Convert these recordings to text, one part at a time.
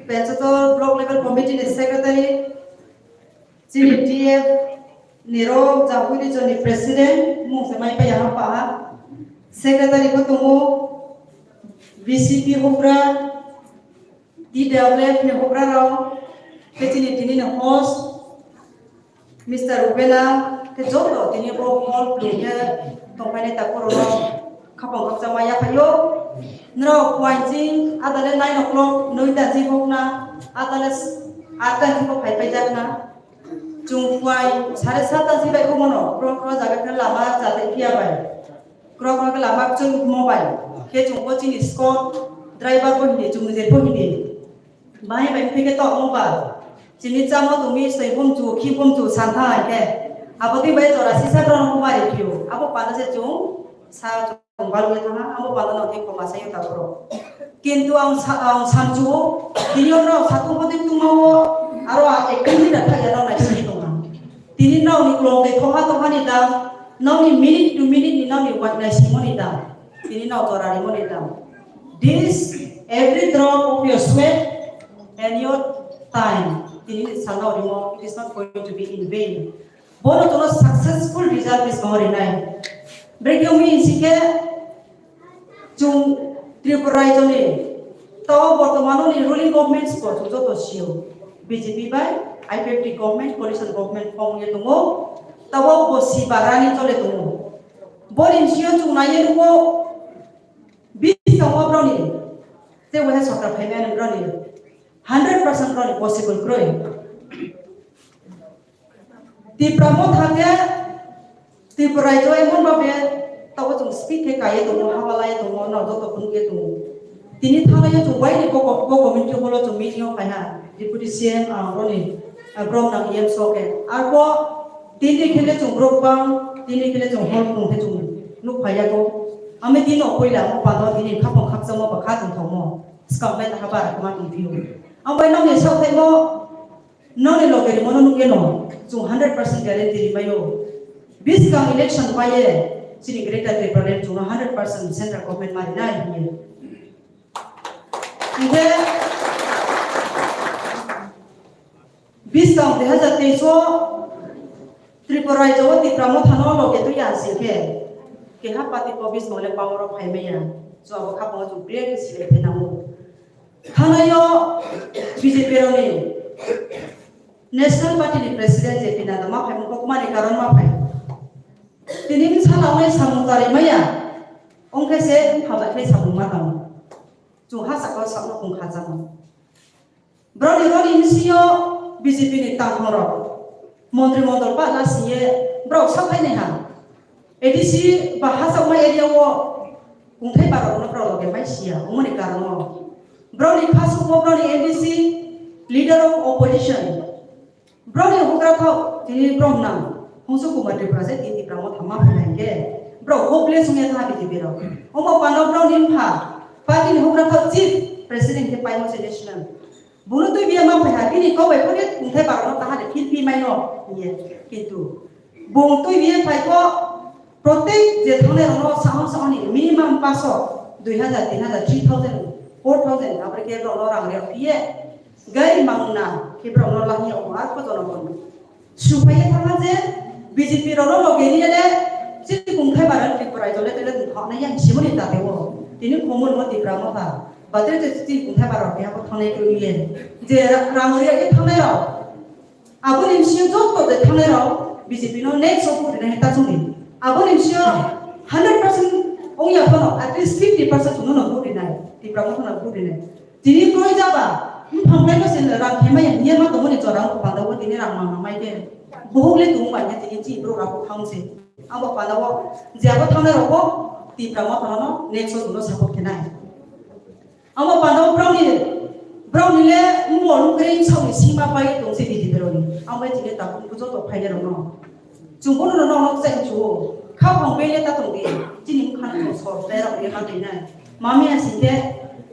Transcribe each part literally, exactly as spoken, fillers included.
Penchator Block Level Committee ni Secretary, chini T F ni rok Jahudi Joni President, mung se mai paya ha paha. Secretary bo tongo, B C P hopra, T W F ni hopra rok, tei chini tini ni host, Mister Rubela, khe joto tini bo hall blue khe tongphainai takhorok khapang khakchangma yaphaio. Norok wansing adale nine o'clock, noita jibokna, adale s-, atta jibo phai phaijakna. Chwng phuai sare satta jibai kumono, kro kro jaga khe lama chatai phiya bai. Kro kro khe lama chwng mobile. Khe chwng bo chini score driver bo hindi, chwng je bo hindi. Bahai bai phike to omo ba. Chini chamo tumi sei bumchu, khi bumchu santha hai khe. Abo twi bai jora sisa drone ko mari phiyo. Abo panda se chung sa chung balwi thana, abo panda no thik ko masa yo ta bro. Kintu ang sa-, ang samchu, tini ono satung poti tungma o, aro a ek din da thaya no nai sini tongma. Tini nokni klong tei tokha tokha ni dam, nokni minute to minute ni nokni wai nai simo ni dam. Tini no jora rimo ni dam. This, every drop of your sweat and your time, tini salna rimo, it is not going to be in vain. Bono tono successful result is going to be. Brekyo mi sike chung Tripura raijoni tao bortomano ni ruling government spo chung joto sio. B J P bai I P F T government, coalition government form ye tongo. Tabo bo si bagrani chole tongo. Boni sio chung naiye nuko Biskango broni, tei waisa sorkar phaimani broni, hundred percent broni possible kroi. Tipra Motha khe, Tripura raijyo emon babe, tabo chwng speak khe kaiye tongo, haba laiye tongo, no joto phunukye tongo. Tini thangnaio chwng waini bo, bo community hall o chwng meeting o phaiha, Deputy C M, ah, broni, ah, brom nang E M so khe. Arbo tini khele chwng borok bang, tini khele chwng hall phunuk khe chwng nuk phaiya ko. Ami tini o puila mo pando tini khapang khakchangma ba kha tongthokmo. Swkang bai taha bara kwma tongphio. Ang bai nokni sakthaimo, nokni loge rimono nukgeno, chwng hundred percent guarantee rimaio. Biskang election paiye, chini Greater Tipraland chwngno hundred percent central government marinai hinwi. Hinkhe, Biskang dui hazar teis o Tripura rajyo o Tipra Mothano loge twi ya singkhe, keha party ko bismole power o phai maya, so abo khapango chwng clear khe silai phainango. Thanaio B J P rokni National Party ni President J P Nadda ma phaimung kokmani karon ma phai. Tini bwsa launai samung charwi maya, ongkhe se phabai khe samung ma tamo. Chwng ha sakao sakno kung kha chamo. Broni roni bisingo B J P ni tangkhongrok montri mondol pahla singye borok saphai naiha. A D C ba hachakma area o kungthai barokno borok loge mai siya, omoni karono. Broni khasukgo broni M D C, leader of opposition. Broni hugra thok tini brom nang. Hongsu Kumar Tripura se tini Tipra Motha ma phai nai khe. Bro hopeless wngya tha B J P rok. Omo pano broni wngkha. Party ni hugra thok chief president khe paimo se national. Bono twi biya ma phai ha, bini kok bai phone kungthai barokno taha de phil phi mai no hiye. Kintu bung twi biya phai ko, protek je thangnai rokno sahon sahon ni minimum paso, dui hazar, tin hazar, three thousand, four thousand, abri ke rokno rang rok phiye, gari mangna khe borokno lahni ya ar ko jono bono. Suphaiya thangma je B J P rokno loge riya le, chini kungthai bara Tripura jole tole thoknai yang simoni tate o. Tini khomol mo Tipra Motha. Batre te chini kungthai bara khe abo thongnai kruye. Je ra-, rang riya ye thangnai rok. Aboni bisingo joto de thangnai rok B J P no next o vote rinai ta chungni. Aboni bisingo hundred percent ongya phano at least fifty percent chungno no vote rinai. Tipra Motha no vote rinai. Tini kroi jaba, buphangrokno se rang khe maya hiya ma tongmani chorang panda o tini rang mangna mai khe. Bohok le tong bai khe tini chi bro rok thang se. Abo panda o je abo thangnai rok bo Tipra Motha no next o no support khe nai. Abo panda o browni, browni le mo nukre sauni sima pai tong se tini browni. Abo tini ta joto phaile rok no. Chwng bono no nokno chai chuo. Kha phang bele ta tong di. Chini mkhan no sor tei rok ye ma twi nai. Mami asing khe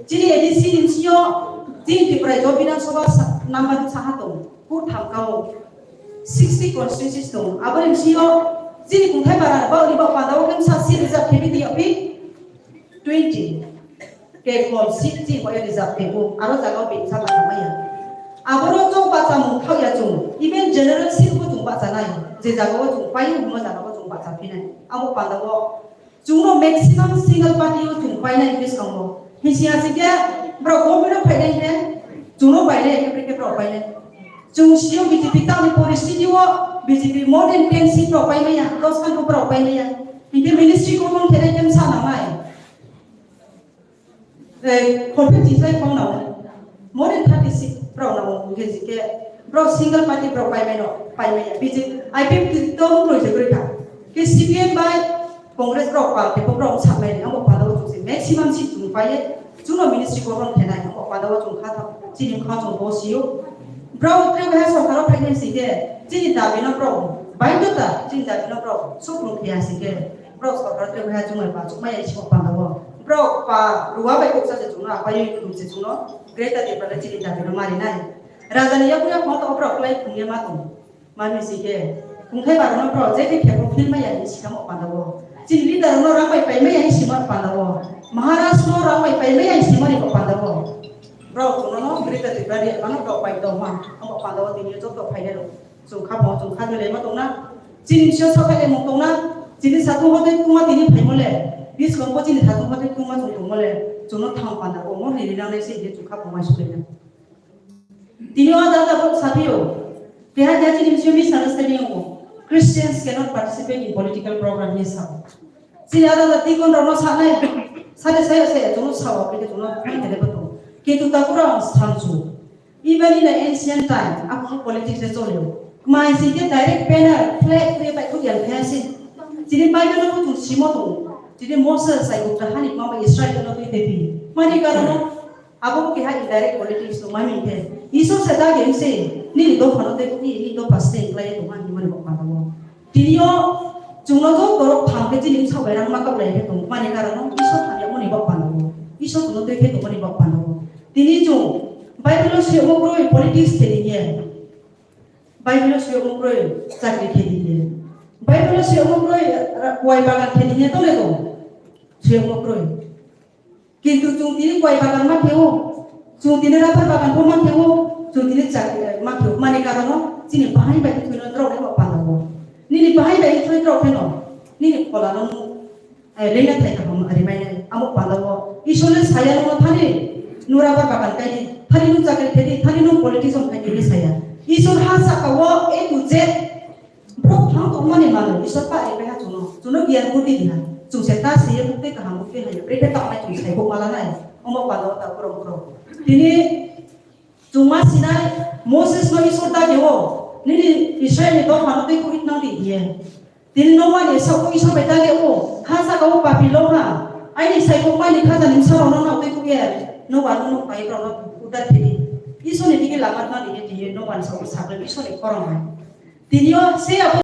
chini A D C ni sio chini Tripura jo Bidhan Sabha sa-, number saha tong. Kurtham kao. Sixty constituencies tong. Abo ni sio chini kungthai bara ba uri ba panda o khe sa si reserve khe bi di api twenty. Ke kom sik ti ko e rijak te ko, aro jaga o bini sa bacha maya. Aboro chwng bacha mung thok ya chwng, even general seat bo chwng bacha nai, je jaga o chwng pai o hwnma jaga o chwng bacha phi nai. Abo panda o chwng no maximum single party o chwng pai nai bwskango. Hisi asi khe borok government o phai nai khe chwng no pai nai, khe khe borok pai nai. Chwng sio B J P tamni poristiti o B J P more than ten seat rok pai maya, dos khan borok pai maya. Hinkhe ministry government khe nai khe sa nangnai. Eh, forty three phone na, more than thirty six borok na, hingke jike borok single party borok pai mai no, pai mai ya. B J P, I P F T to borok je borok kha. Ke C P M bai Congress borok party borok sa mai ni, amo pada o chwng maximum seat chwng pai ye, chwng no ministry govern khe nai, amo pada o chwng kha, chini kha chwng bo sio. Borok tre bai sorkar o phai nai sike, chini dabi no borok bai to ta, chini dabi no borok sukru khe ya sike. Borok sorkar tei wngya chumai ba chukmai ya isiko panda o. Borok pa ruwa bai kok sa se chungno, apa yoi kudum se chungno, Greater Tipraland chini dabi no mari nai. Raja ni yakuya phone to borok lai khungya ma tong. Mami si ke. Khungthai ba no borok je ke khepo film ma ya isiko panda o. Chini leader no rang bai pai ma ya isiko panda o. Maharaj no rang bai pai ma ya isiko panda o. Borok chungno no Greater Tipraland ri ano borok bai tong ma. Amo panda o tini joto phai nai rok. Chwng kha bo, chwng kha jole ma tongna. Chini bisingo sapai le mung tongna. Chini satung hote tungma tini phaimo le. Biskang bo chini satung hote tungma chwng tongmo le. Chwngno thang panda o mo hini nang le se je chwng kha bo mai sule na. Tini o da da bo sapio. Keha keha chini bisingo misunderstanding o. Christians cannot participate in political program ni sao. Chini ada da tikon rok no sanai. Sade saya saya chwngno sao, kete chwngno thang kete bo tong. Kintu takura ang sansu. Even in the ancient time, aphuru politics de cholio. Kmai si ke direct banner, flag, twi bai khuk yang khe si. Chini Bible no tu simo tu. Chini Moses sai gupta hani mama Israel no twi tepi. Mani karono abo ke ha indirect politics no mami khe. Isor se da gen se. Ni do phano de ni ni do paste klai to mani mani ko pano. Tinio chwngno joto rok thang khe chini bwsa bai rang ma kok lai khe tong mani karono Isor thang ya mani bok pano. Isor chwngno twi khe tong mani bok pano. Tini chwng Bible o swi omo kroi politics theni khe. Bible o swi omo kroi chakri theni khe. Bible o swi omo kroi ra-, wai bagan theni khe tole tong. Swi omo kroi. Kintu chwng tini wai bagan ma khe o. Chwng tini rubber bagan bo ma khe o. Chwng tini chakri ma khe o. Mani karono chini bahai bai thwino drok ni bok pano. Nini bahai bai thwino drok pheno. Nini phola no Eh, lengna thai kaham rimai nai. Amo panda o Isor le saya no thani nura ba bagan kai di, thani nung chakri khai di, thani nung politician khai di saya. Isor ha saka o A to Z. Bro phang tong mani mano Isor pa ri pai ha chuno. Chuno giyan buddhi diha. Chung se ta se ye bukti kaham bukti ha ye. Pre pe tak nai chung sai buk mala nai. Omo panda o ta kurong kurong. Tini Chwngma sinai Moses no Isor dagi o, nini Israel ni dopha no tei kuhit nang di hiye. Tini Noah ni sabo Isor bai dagi o, ha saka o papi lo ha, aini saikok mai ni khaja ni bwsa rok no nao tei kuhye, Noah no nuk pai rok no udar khedi. Isor ni digi lama tang di hiye, Noah ni sabo sakle Isor ni khorang hai. Tini o se abo